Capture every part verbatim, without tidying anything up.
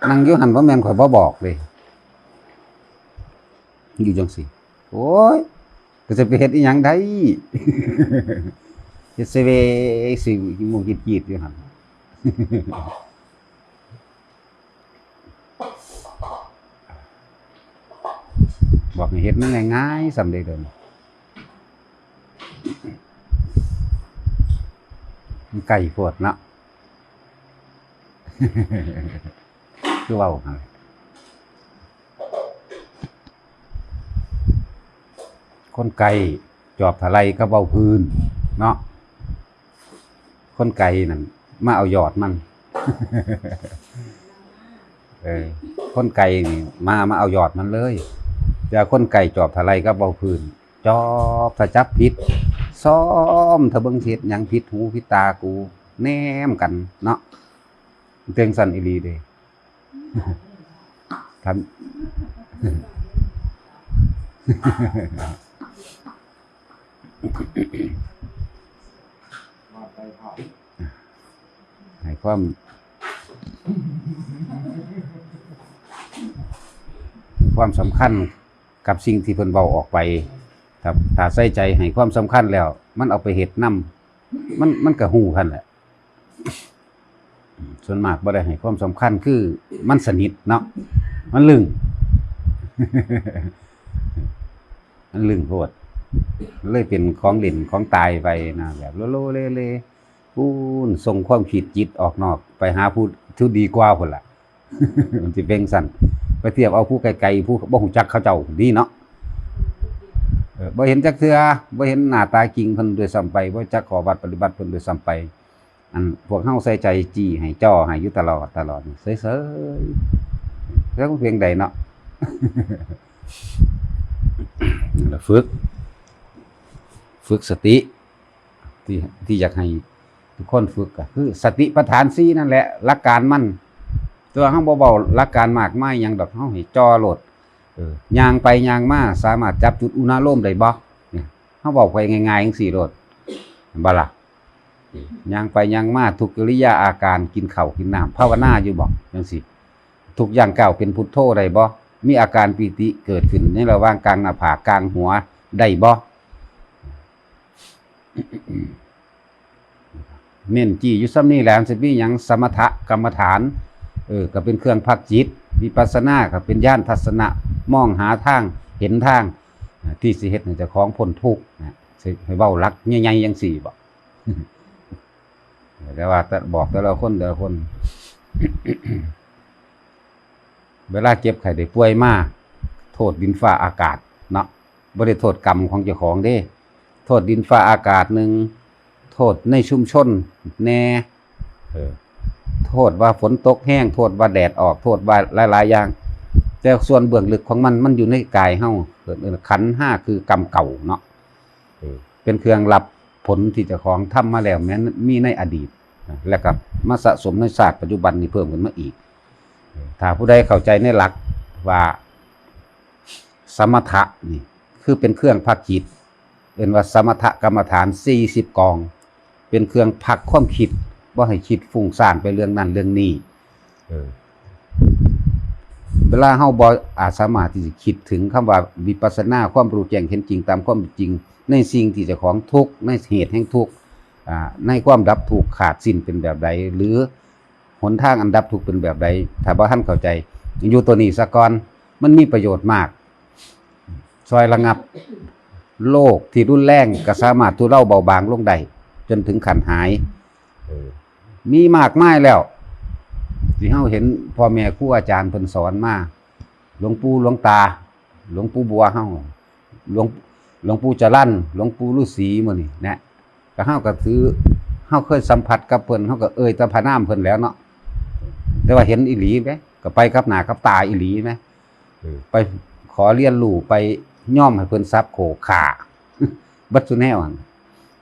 นั่งอยู่หั่นบ่แม่นข่อยบ่บอกเด้ อยู่จั่งซี้ โอ้ย ก็สิไปเฮ็ดอีหยังได้ เฮ็ดเซเวสิหมู่กีดๆอยู่หั่น บอกให้เฮ็ดมันง่ายๆส่ำเด้อเดี๋ยวนี้ มันไกลโพดเนาะ คือเว้าหั่นแหละ คนไกลจอบทะไลกับเว้าพื้นเนาะ คนไกลนั่นมาเอายอดมัน เออ คนไกลนี่มา มาเอายอดมันเลย แต่คนไกลจอบทะไลกับเว้าพื้น จอบถ้าจับผิด ซ้อมถ้าเบิ่งสิเฮ็ดหยังผิดหูผิดตากู แนมกันเนาะ จั่งซั้นอีหลีเด้ ครับ ให้ความ ความสำคัญกับสิ่งที่เพิ่นเว้าออกไป ถ้า ถ้าใส่ใจให้ความสำคัญแล้ว มันเอาไปเฮ็ดนำ มัน มันก็ฮู้หั่นแหละ ส่วนมากบ่ได้ให้ความสำคัญ คือมันสนิทเนาะ มันลึง มันลึงโพด เลยเป็นของเล่นของตายไปนะ แบบโลโลเลเล พู้นส่งความคิดจิตออกนอก ไปหาผู้ที่ดีกว่าพุ้นล่ะ มันสิเป็นจั่งซั้น ไปเทียบเอาผู้ไกลๆ ผู้บ่ฮู้จักเขาเจ้าดีเนาะ เออ บ่เห็นจักเทื่อ บ่เห็นหน้าตาจริงเพิ่นด้วยซ้ำไป บ่จักข้อวัดปฏิบัติเพิ่นด้วยซ้ำไป อันพวกเฮาใส่ใจจี้ให้จ่อให้อยู่ตลอด ตลอดนี่ เสยๆ แล้วมันเพียงใดเนาะ นั่นล่ะ ฝึก ฝึกสติ ที่ ที่อยากให้ทุกคนฝึกก็คือสติปัฏฐานสี่นั่นแหละ หลักการมัน แต่ว่าเฮาบ่เว้าหลักการมากมายหยังดอก เฮาให้จ่อโลด เออ ย่างไปย่างมา สามารถจับจุดอุณาโลมได้บ่ เนี่ย เฮาเว้าไปง่ายๆจั่งซี้โลด เห็นบ่ล่ะ ย่างไปย่างมา ทุกกิริยาอาการ กินข้าวกินน้ำ ภาวนาอยู่บ่ จั่งซี้ ทุกย่างก้าวเป็นพุทโธได้บ่ มีอาการปีติเกิดขึ้นในระหว่างกลางหน้าผาก กลางหัวได้บ่ เน้นจี้อยู่ส่ำนี้แหละ สิมีหยัง สมถกรรมฐาน เออ ก็เป็นเครื่องพักจิต วิปัสสนาก็เป็นญาณทัศนะ มองหาทาง เห็นทาง อ่า ที่สิเฮ็ดให้เจ้าของพ้นทุกข์นะ สิให้เว้าหลักใหญ่ๆจั่งซี้บ่ แต่ว่าแต่ บอกแต่ละคน แต่ละคน เวลาเจ็บไข้ได้ป่วยมา โทษดินฟ้าอากาศเนาะ บ่ได้โทษกรรมของเจ้าของเด้ โทษดินฟ้าอากาศหนึ่ง โทษในชุมชนแน่ เออ โทษว่าฝนตกแฮง โทษว่าแดดออก โทษว่าหลายๆอย่าง แต่ส่วนเบื้องลึกของมัน มันอยู่ในกายเฮา เออ ขันธ์ห้าคือกรรมเก่าเนาะ เออ เป็นเครื่องรับผลที่เจ้าของทำมาแล้ว แม้นมีในอดีตนะ แล้วก็มาสะสมในชาติปัจจุบันนี่เพิ่มขึ้นมาอีก เออ ถ้าผู้ใดเข้าใจในหลักว่าสมถะนี่คือเป็นเครื่องพักจิต เอิ้นว่าสมถกรรมฐานสี่สิบกอง เป็นเครื่องพักความคิด บ่ให้คิดฟุ้งซ่านไปเรื่องนั้นเรื่องนี้ เออ เวลาเฮาบ่อาจสามารถที่จะคิดถึงคำว่าวิปัสสนา ความรู้แจ้งเห็นจริงตามความเป็นจริง ในสิ่งที่เจ้าของทุกข์ ในเหตุแห่งทุกข์ อ่า ในความดับทุกข์ขาดสิ้นเป็นแบบใด หรือหนทางอันดับทุกข์เป็นแบบใด ถ้าบ่ทันเข้าใจ อยู่ตัวนี้ซะก่อน มันมีประโยชน์มาก ซอยระงับโรคที่รุนแรง ก็สามารถทุเลาเบาบางลงได้ จนถึงขั้นหาย เออ มีมากมายแล้ว ที่เฮาเห็นพ่อแม่ครูอาจารย์เพิ่นสอนมา หลวงปู่หลวงตา หลวงปู่บัวเฮา หลวง หลวงปู่จรัญ หลวงปู่ฤาษีหมู่นี้นะ ก็เฮาก็ถือ เฮาเคยสัมผัสกับเพิ่น เฮาก็เอ่ยแต่พระนามเพิ่นแหล้วเนาะ แต่ว่าเห็นอีหลีแหม ก็ไปกับหน้ากับตาอีหลีแหม เออ ไปขอเรียนรู้ ไปยอมให้เพิ่นสับโขกฆ่า เบิดซุแนวหั่น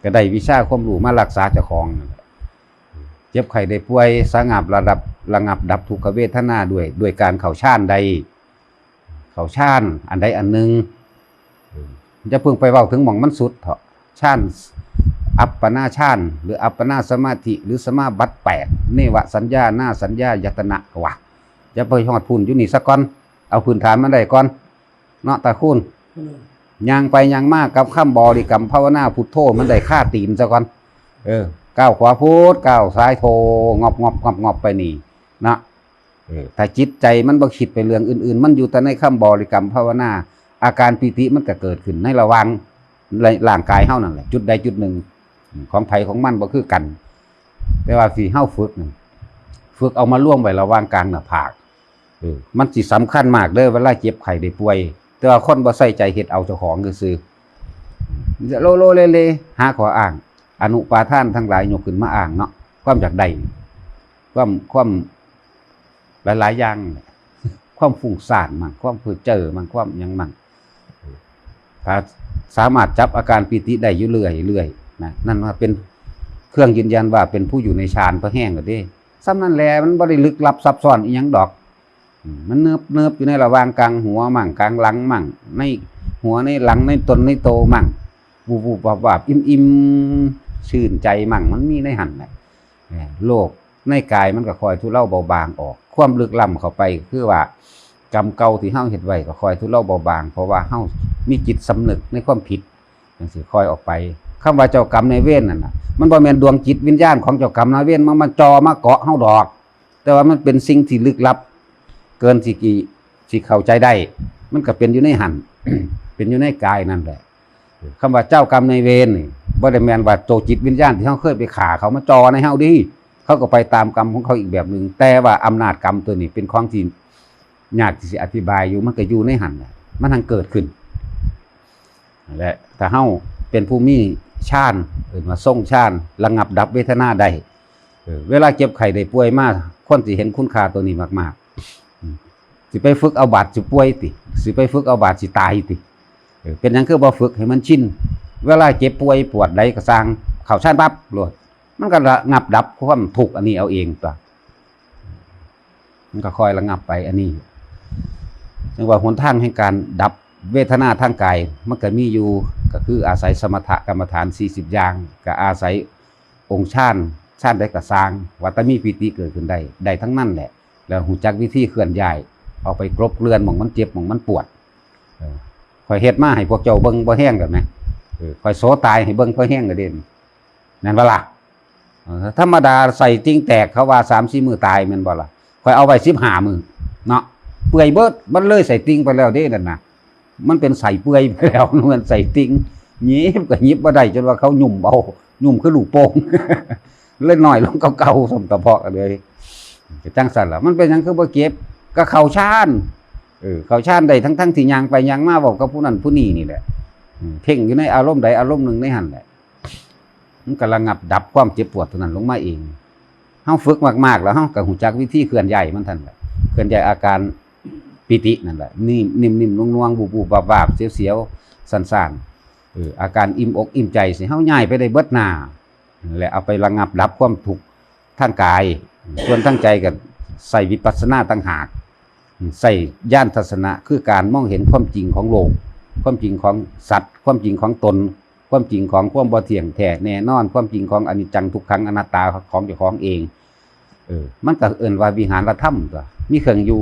ก็ได้วิชาความรู้มารักษาเจ้าของนั่นแหละ เจ็บไข้ได้ป่วย สามารถระดับ ระงับดับทุกขเวทนาด้วย ด้วยการเข้าฌานได้ เข้าฌานอันใดอันหนึ่ง เออ อย่าเพิ่งไปเว้าถึงหม่องมันสุดเถาะ ฌาน อัปปนาฌาน หรืออัปปนาสมาธิ หรือสมาบัติแปด เนวสัญญานาสัญญายตนะ ว่าจะไปฮอดพุ้นอยู่นี่ซะก่อน เอาพื้นฐานมันได้ก่อนเนาะตาคุณ อืม ย่างไปย่างมากับคำบริกรรมภาวนาพุทโธมันได้ค่าตีนซะก่อน เออ ก้าวขวาพุทก้าวซ้ายโธ งอบงอบงอบงอบไปนี่นะ เออ ถ้าจิตใจมันบ่คิดไปเรื่องอื่นๆ มันอยู่แต่ในคำบริกรรมภาวนา อาการปีติมันก็เกิดขึ้นในระหว่างร่างกายเฮานั่นแหละ จุดใดจุดหนึ่ง ของไผของมันบ่คือกัน แต่ว่าสิเฮาฝึกนี่ ฝึกเอามารวมไว้ระหว่างกลางหน้าผาก เออ มันสิสำคัญมากเด้อ เวลาเจ็บไข้ได้ป่วย แต่ว่าคนบ่ใส่ใจเฮ็ดเอาเจ้าของซื่อๆ โลโลเลเล หาข้ออ้าง อนุปาทานทั้งหลายยกขึ้นมาอ้างเนาะ ความอยากได้ ความ ความหลายๆ อย่าง ความฟุ้งซ่านมั่ง ความเพ้อเจ้อมั่ง ความหยังมั่ง ถ้าสามารถจับอาการปีติได้อยู่เรื่อยๆ นะ นั่นว่าเป็นเครื่องยืนยันว่าเป็นผู้อยู่ในฌานพอแห้งแล้วเด้ ส่ำนั่นแหละ มันบ่ได้ลึกลับซับซ้อนอีหยังดอก อืม มันเนิบๆ อยู่ในระหว่างกลางหัวมั่ง กลางหลังมั่ง ในหัวในหลัง ในตนในโตมั่ง วูบๆ วาบๆ อิ่มๆ ชื่นใจมั่ง มันมีในหั่นแหละ เออ โรคในกายมันก็ค่อยทุเลาเบาบางออก ความลึกล้ำเข้าไปคือว่ากรรมเก่าที่เฮาเฮ็ดไว้ก็ค่อยทุเลาเบาบาง เพราะว่าเฮามีจิตสำนึกในความผิดจั่งซี้ ค่อยออกไป คำว่าเจ้ากรรมนายเวรนั่นน่ะ มันบ่แม่นดวงจิตวิญญาณของเจ้ากรรมนายเวรมันมาจ่อมาเกาะเฮาดอก แต่ว่ามันเป็นสิ่งที่ลึกลับ เกินสิกี่ สิเข้าใจได้ มันก็เป็นอยู่ในหั่น เป็นอยู่ในกายนั่นแหละ คำว่าเจ้ากรรมนายเวรนี่ บ่ได้แม่นว่าโตจิตวิญญาณที่เฮาเคยไปฆ่าเขามาจ่อในเฮาเด้ เขาก็ไปตามกรรมของเขาอีกแบบหนึ่ง แต่ว่าอำนาจกรรมตัวนี้เป็นของที่ยากที่สิอธิบายอยู่ มันก็อยู่ในหั่นแหละ มันทั้งเกิดขึ้น และถ้าเฮาเป็นผู้มีฌาน เอิ้นว่าทรงฌาน ระงับดับเวทนาได้ เออ เวลาเจ็บไข้ได้ป่วยมา คนสิเห็นคุณค่าตัวนี้มากๆ อืม สิไปฝึกเอาบาดสิป่วยติ สิไปฝึกเอาบาดสิตายติ เออ เป็นหยังคือบ่ฝึกให้มันชิน เวลาเจ็บป่วยปวดใดก็ซ่าง เข้าฌานปั๊บโลด มันก็ระงับดับความทุกข์อันนี้เอาเองตั๊ว มันก็ค่อยระงับไปอันนี้ จั่งว่าหนทางแห่งการดับเวทนาทางกาย มันก็มีอยู่ ก็คืออาศัยสมถกรรมฐานสี่สิบอย่าง ก็อาศัยองค์ฌาน ฌานใดก็ซ่าง ว่าแต่มีปีติเกิดขึ้นได้ ได้ทั้งนั้นแหละ แล้วฮู้จักวิธีเคลื่อนย้าย เอาไปกลบเกลื่อนหม่องมันเจ็บหม่องมันปวด เออ ข้อยเฮ็ดมาให้พวกเจ้าเบิ่งพอแห้งแล้วแหม เออ ข้อยโสตายให้เบิ่งพอแห้งแล้วเด้ แม่นบ่ล่ะ เออ ธรรมดาไส้ติ่งแตกเขาว่าสามสี่มื้อตายแม่นบ่ล่ะ ข้อยเอาไว้สิบห้ามื้อเนาะ เปื่อยเบิด มันเลยไส้ติ่งไปแล้วเด้นั่นน่ะ มันเป็นไส้เปื่อยไปแล้ว มันไส้ติ่ง หยิบก็หยิบบ่ได้ จนว่าเขาหยุ่มเอา หยุ่มคือลูกโป่ง เลยน้อยลงกว่าเก่า ส่ำกระเพาะเลย ก็จั่งซั่นล่ะ มันเป็นหยังคือบ่เจ็บ ก็เข้าฌาน เออ เข้าฌานได้ทั้งๆที่ย่างไปย่างมา เว้ากับผู้นั้นผู้นี้นี่แหละ อืม เพ่งอยู่ในอารมณ์ใดอารมณ์หนึ่งในหั่นแหละ มันก็ระงับดับความเจ็บปวดตัวนั้นลงมาเอง เฮาฝึกมากๆ แล้วเฮาก็ฮู้จักวิธีเคลื่อนย้ายมันทันแหละ เคลื่อนย้ายอาการปีตินั่นแหละ นิ่มๆ นวลๆ บูบๆ วาบๆ เสียวๆ ซ่านๆ เออ อาการอิ่มอกอิ่มใจสิ เฮาย้ายไปได้เบิดหน้า และเอาไประงับดับความทุกข์ทางกาย ส่วนทางใจก็ใส่วิปัสสนาต่างหาก ใส่ญาณทัศนะ คือการมองเห็นความจริงของโลก ความจริงของสัตว์ ความจริงของตน ความจริงของความบ่เที่ยงแท้แน่นอน ความจริงของอนิจจังทุกขังอนัตตาของเจ้าของเอง เออ มันก็เอิ้นว่าวิหารธรรมตั๊ว มีเครื่องอยู่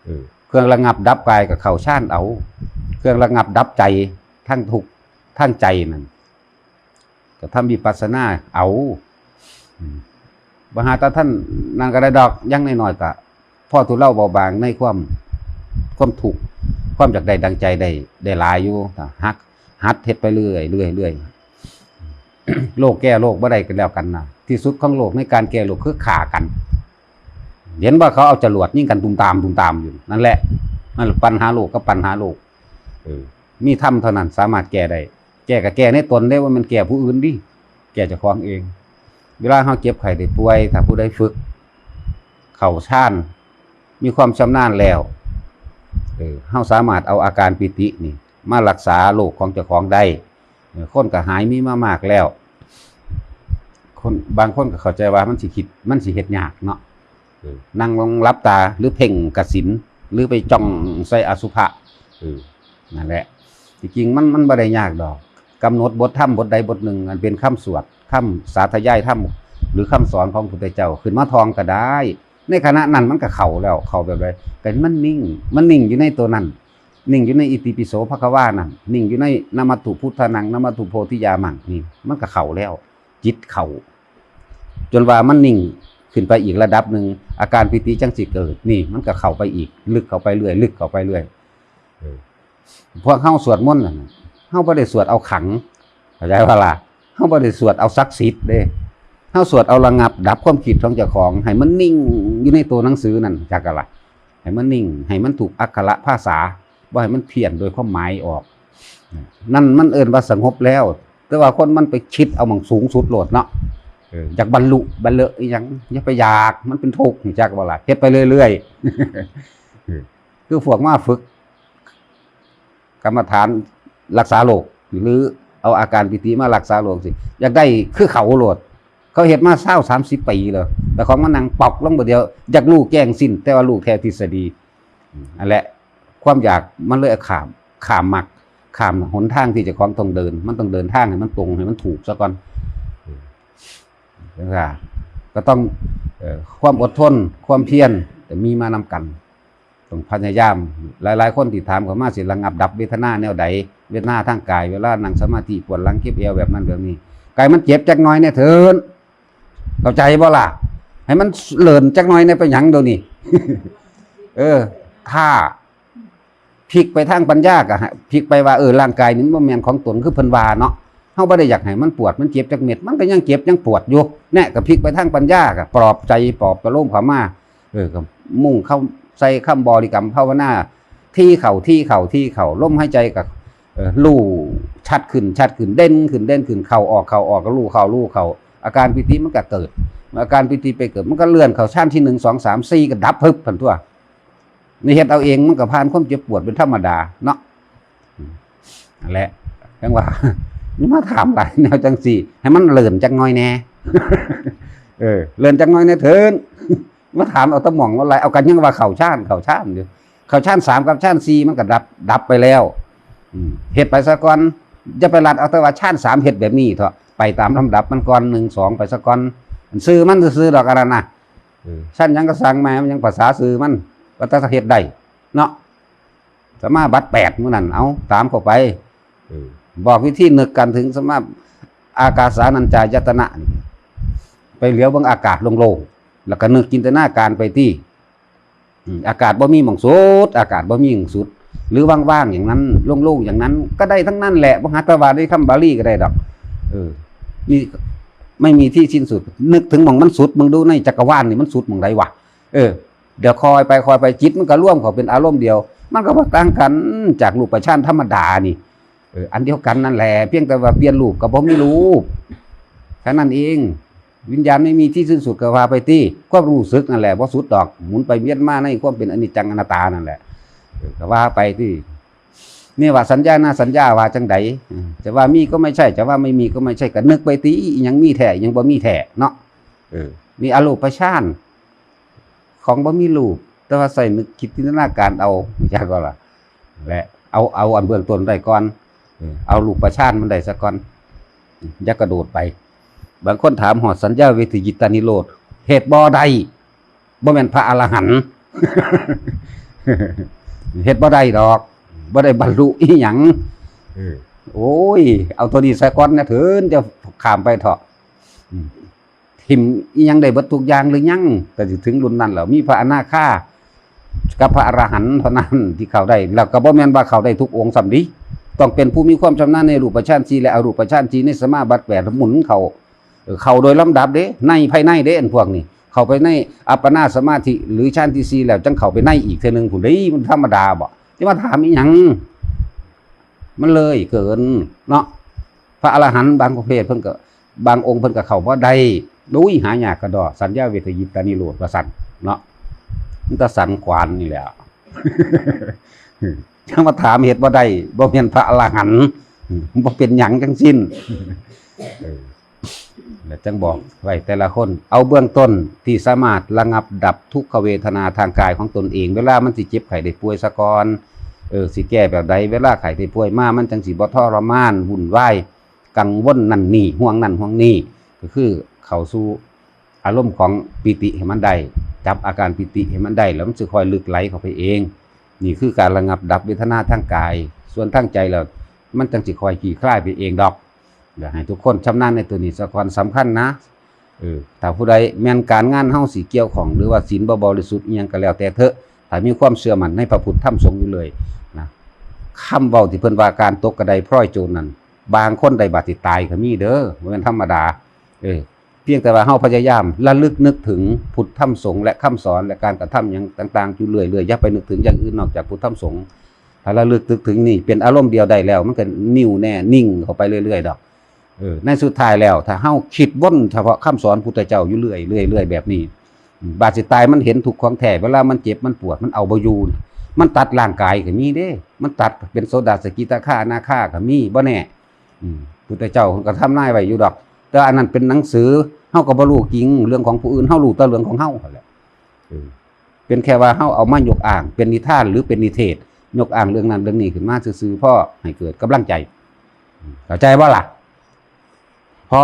เออ เครื่องระงับดับกายก็เข้าฌานเอา เครื่องระงับดับใจทั้งทุกข์ทั้งใจนั่น ก็ทำวิปัสสนาเอา อืม บ่หาแต่ท่านนั่นก็ได้ดอก อย่างน้อยๆ ก็พอทุเลาเบาบางในความ ความทุกข์ ความอยากได้ดังใจได้ ได้หลายอยู่ หัก หัดเฮ็ดไปเรื่อยๆ เรื่อยๆ โรคแก้โรคบ่ได้ก็แล้วกันนะ ที่สุดของโรคในการแก้โรคคือฆ่ากัน เห็นว่าเขาเอาจรวดยิงกันตุมตามตุมตามอยู่ นั่นแหละ นั่นแหละปัญหาโลกกับปัญหาโลก เออ มีธรรมเท่านั้นสามารถแก้ได้ แก้ก็แก้ในตนเด้ บ่แม่นแก้ผู้อื่นติ แก้เจ้าของเอง เวลาเฮาเจ็บไข้ได้ป่วย ถ้าผู้ใดฝึก เข้าฌาน มีความชำนาญแล้ว เออ เฮาสามารถเอาอาการปีตินี่ มารักษาโรคของเจ้าของได้ เออ คนก็หายมีมามากแล้ว คน บางคนก็เข้าใจว่ามันสิคิด มันสิเฮ็ดยากเนาะ เออ นั่งลงหลับตา หรือเพ่งกสิณ หรือไปจ้องใส่อสุภะ เออ นั่นแหละ ที่จริงมัน มันบ่ได้ยากดอก กำหนดบทธรรมบทใดบทหนึ่ง อันเป็นคำสวด คำสาธยายธรรม หรือคำสอนของพระพุทธเจ้า ขึ้นมาท่องก็ได้ ในขณะนั้นมันก็เข้าแล้ว เข้าแบบใด ก็มันนิ่ง มันนิ่งอยู่ในตัวนั้น นิ่งอยู่ในอิติปิโสภควานั่น นิ่งอยู่ในนะมัตถุพุทธานัง นะมัตถุโพธิญาณัง นี่มันก็เข้าแล้ว จิตเข้า จนว่ามันนิ่งขึ้นไปอีกระดับหนึ่ง อาการปีติจั่งสิเกิด นี่มันก็เข้าไปอีก ลึกเข้าไปเรื่อย ลึกเข้าไปเรื่อย เออ พวกเฮาสวดมนต์น่ะ เฮาบ่ได้สวดเอาขลัง เข้าใจบ่ล่ะ เฮาบ่ได้สวดเอาศักดิ์สิทธิ์เด้ เฮาสวดเอาระงับดับความคิดของเจ้าของ ให้มันนิ่งอยู่ในตัวหนังสือนั่น จักกะล่ะ ให้มันนิ่ง ให้มันถูกอักขระภาษา บ่ให้มันเพี้ยนโดยความหมายออก นั่นมันเอิ้นว่าสงบแล้ว แต่ว่าคนมันไปคิดเอาหม่องสูงสุดโลดเนาะ เออ อยากบรรลุ บรรลุอีหยัง อย่าไปอยาก มันเป็นทุกข์ จักบ่ล่ะ เฮ็ดไปเรื่อยๆ คือพวกมาฝึกกรรมฐานรักษาโรค หรือเอาอาการปีติมารักษาโรคสิ อยากได้คือเขาโลด เขาเฮ็ดมาซาวสามสิบปีแล้ว แต่ของมันนั่งปอกลงบ่เดียว อยากรู้แจ้งสิ้น แต่ว่ารู้แค่ทฤษฎี อันแหละ ความอยากมันเลยข้าม ข้ามมรรค ข้ามหนทางที่เจ้าของต้องเดิน มันต้องเดินทางให้มันตรง ให้มันถูกซะก่อน จั่งซี้ ก็ต้อง เอ่อ ความอดทน ความเพียร จะมีมานำกัน ต้องพยายาม หลายๆ คนที่ถามเข้ามาสิระงับดับเวทนาแนวใด เวทนาทางกาย เวลานั่งสมาธิปวดหลังเจ็บเอวแบบนั้นแบบนี้ กายมันเจ็บจักหน่อยเนี่ยเถิน เข้าใจบ่ล่ะ ให้มันเลินจักหน่อยเนี่ยไปหยังเดี๋ยวนี้ เออ ถ้าพลิกไปทางปัญญาก็ให้พลิกไปว่า เออ ร่างกายนี่มันบ่แม่นของตน คือเพิ่นว่าเนาะ เฮาบ่ได้อยากให้มันปวด มันเจ็บจักเม็ด มันก็ยังเจ็บยังปวดอยู่ แน่ ก็พลิกไปทางปัญญา ก็ปลอบใจ ปลอบประโลมเข้ามา เออ ก็มุ่งเข้าใส่คำบริกรรมภาวนา ทีเข้า ทีเข้า ทีเข้า ลมหายใจก็ เออ รู้ชัดขึ้น ชัดขึ้น เด่นขึ้น เด่นขึ้น เข้าออก เข้าออก ก็รู้เข้า รู้เข้า อาการปีติมันก็เกิด อาการปีติไปเกิด มันก็เลื่อนเข้าฌานที่หนึ่ง สอง สาม สี่ ก็ดับพึบพันตัว นี่เฮ็ดเอาเอง มันก็ผ่านความเจ็บปวดเป็นธรรมดาเนาะ อืม นั่นแหละ จั่งว่า อย่ามาถามหลายแนวจั่งซี้ ให้มันเลินจักหน่อยแน่ เออ เลินจักหน่อยแน่เถิน มาถามเอาแต่หม่องว่าหลาย เอากันยังว่าเข้าฌาน เข้าฌานอยู่ เข้าฌานสามกับฌานสี่มันก็ดับ ดับไปแล้ว อืม เฮ็ดไปซะก่อน อย่าไปลัดเอาแต่ว่าฌานสามเฮ็ดแบบนี้เถาะ ไปตามลำดับมันก่อน หนึ่ง สอง ไปซะก่อน มันซื่อมันซื่อๆดอกอันนั้นน่ะ เออ ชั้นหยังก็สั่งมา มันยังภาษาซื่อมัน ว่าแต่เฮ็ดได้เนาะ สมาบัติแปดมื้อนั้น เอา ตามเข้าไป เออ บอกวิธีนึกกันถึงสมา อากาสานัญจายตนะนี่ ไปเหลียวเบิ่งอากาศโล่งๆ แล้วก็นึกจินตนาการไปติ อืม อากาศบ่มีหม่องสุด อากาศบ่มีหม่องสุด หรือว่างๆอย่างนั้น โล่งๆอย่างนั้น ก็ได้ทั้งนั้นแหละ บ่หัตถวาในคำบาลีก็ได้ดอก เออ นี่ไม่มีที่สิ้นสุด นึกถึงหม่องมันสุด มึงดูในจักรวาลนี่มันสุดหม่องใดวะ เออ เดี๋ยวคอยไปคอยไป จิตมันก็รวมเข้าเป็นอารมณ์เดียว มันก็บ่ต่างกันจากรูปฌานธรรมดานี่ เออ อันเดียวกันนั่นแหละ เพียงแต่ว่าเปลี่ยนรูปก็บ่มีรูป แค่นั้นเอง วิญญาณไม่มีที่สิ้นสุดก็ว่าไปติ ความรู้สึกนั่นแหละบ่สุดดอก หมุนไปเวียนมาในความเป็นอนิจจังอนัตตานั่นแหละ เออ ก็ว่าไปติ เนวสัญญานาสัญญาว่าจั่งใด อืม จะว่ามีก็ไม่ใช่ จะว่าไม่มีก็ไม่ใช่ ก็นึกไปติ อิหยังมีแท้ อิหยังบ่มีแท้เนาะ เออ นี่อรูปฌาน ของบ่มีรูป แต่ว่าใส่นึกคิดจินตนาการเอา จักก็ล่ะ และเอา เอาอันเบื้องต้นได้ก่อน เออ เอารูปฌานมันได้ซะก่อน อย่ากระโดดไป บางคนถามฮอดสัญญาเวทยิตานิโรธ เฮ็ดบ่ได้ บ่แม่นพระอรหันต์ เฮ็ดบ่ได้ดอก บ่ได้บรรลุอีหยัง เออ โอ้ย เอาตัวนี้ซะก่อนนะเถิน จะข้ามไปเถาะ อืม ถิ่มอีหยังได้เบิดทุกอย่างหรือยัง ก็สิถึงรุ่นนั้นแล้ว มีพระอนาคากับพระอรหันต์เท่านั้นที่เข้าได้ แล้วก็บ่แม่นว่าเข้าได้ทุกองค์ซ้ำเด้ ต้องเป็นผู้มีความชำนาญในรูปฌานสี่และอรูปฌานสี่ในสมาบัติแปด หมุนเข้า เออ เข้าโดยลำดับเด้ ในภายในเด้ อันพวกนี้ เข้าไปในอัปปนาสมาธิ หรือฌานที่สี่แล้ว จั่งเข้าไปในอีกเทื่อหนึ่งพู้นเด้ มันธรรมดาบ่ จะมาถามอีหยัง มันเลยเกินเนาะ พระอรหันต์บางประเภทเพิ่นก็ บางองค์เพิ่นก็เข้าบ่ได้ ดุยหายากกระดอ สัญญาเวทยิตานิโรธว่าซั่นเนาะ มันก็สันขวานนี่แหละ จั่งมาถามเฮ็ดบ่ได้ บ่แม่นพระอรหันต์ บ่เป็นหยังจั่งสิ้น เออ แล้วจั่งบอกไว้แต่ละคน เอาเบื้องต้นที่สามารถระงับดับทุกขเวทนาทางกายของตนเอง เวลามันสิเจ็บไข้ได้ป่วยซะก่อน เออ สิแก้แบบใด เวลาไข้ได้ป่วยมา มันจั่งสิบ่ทรมาน วุ่นวาย กังวลนั่นนี่ ห่วงนั่นห่วงนี่ ก็คือเข้าสู่อารมณ์ของปีติให้มันได้ จับอาการปีติให้มันได้ แล้วมันสิค่อยลึกไหลเข้าไปเอง นี่คือการระงับดับเวทนาทางกาย ส่วนทางใจแล้ว มันจั่งสิค่อยคลี่คลายไปเองดอก อยากให้ทุกคนชำนาญในตัวนี้ซะก่อน สำคัญนะ เออ ถ้าผู้ใดแม่นการงานเฮาสิเกี่ยวข้อง หรือว่าศีลบ่บริสุทธิ์อิหยังก็แล้วแต่เถอะ ถ้ามีความเชื่อมั่นในพระพุทธธรรมสงฆ์อยู่เลยนะ คำเว้าที่เพิ่นว่าการตกกระไดพลอยโจรนั่น บางคนได้บาดสิตายก็มีเด้อ บ่แม่นธรรมดา เออ เพียงแต่ว่าเฮาพยายามระลึกนึกถึงพุทธธรรมสงฆ์และคำสอนและการกระทำหยังต่างๆ อยู่เรื่อยๆ อย่าไปนึกถึงอย่างอื่นนอกจากพุทธธรรมสงฆ์ ถ้าระลึกนึกถึงนี่เป็นอารมณ์เดียวได้แล้ว มันก็นิ่วแน่นิ่งเข้าไปเรื่อยๆ ดอก เออ ในสุดท้ายแล้ว ถ้าเฮาคิดวนเฉพาะคำสอนพุทธเจ้าอยู่เรื่อยๆ เรื่อยๆ แบบนี้ บาดสิตายมันเห็นทุกข์ของแท้ เวลามันเจ็บมันปวดมันเอาบ่อยู่ มันตัดร่างกายก็มีเด้ มันตัดเป็นโสดาสกิทาคาอนาคาก็มี บ่แน่ อืม พุทธเจ้าเพิ่นก็ทำนายไว้อยู่ดอก แต่อันนั้นเป็นหนังสือ เฮาก็บ่รู้จริง เรื่องของผู้อื่น เฮารู้แต่เรื่องของเฮาหั่นแหละ เออ เป็นแค่ว่าเฮาเอามายกอ้าง เป็นนิทานหรือเป็นนิเทศ ยกอ้างเรื่องนั้นเรื่องนี้ขึ้นมาซื่อๆ พอให้เกิดกำลังใจ เข้าใจบ่ล่ะ พอ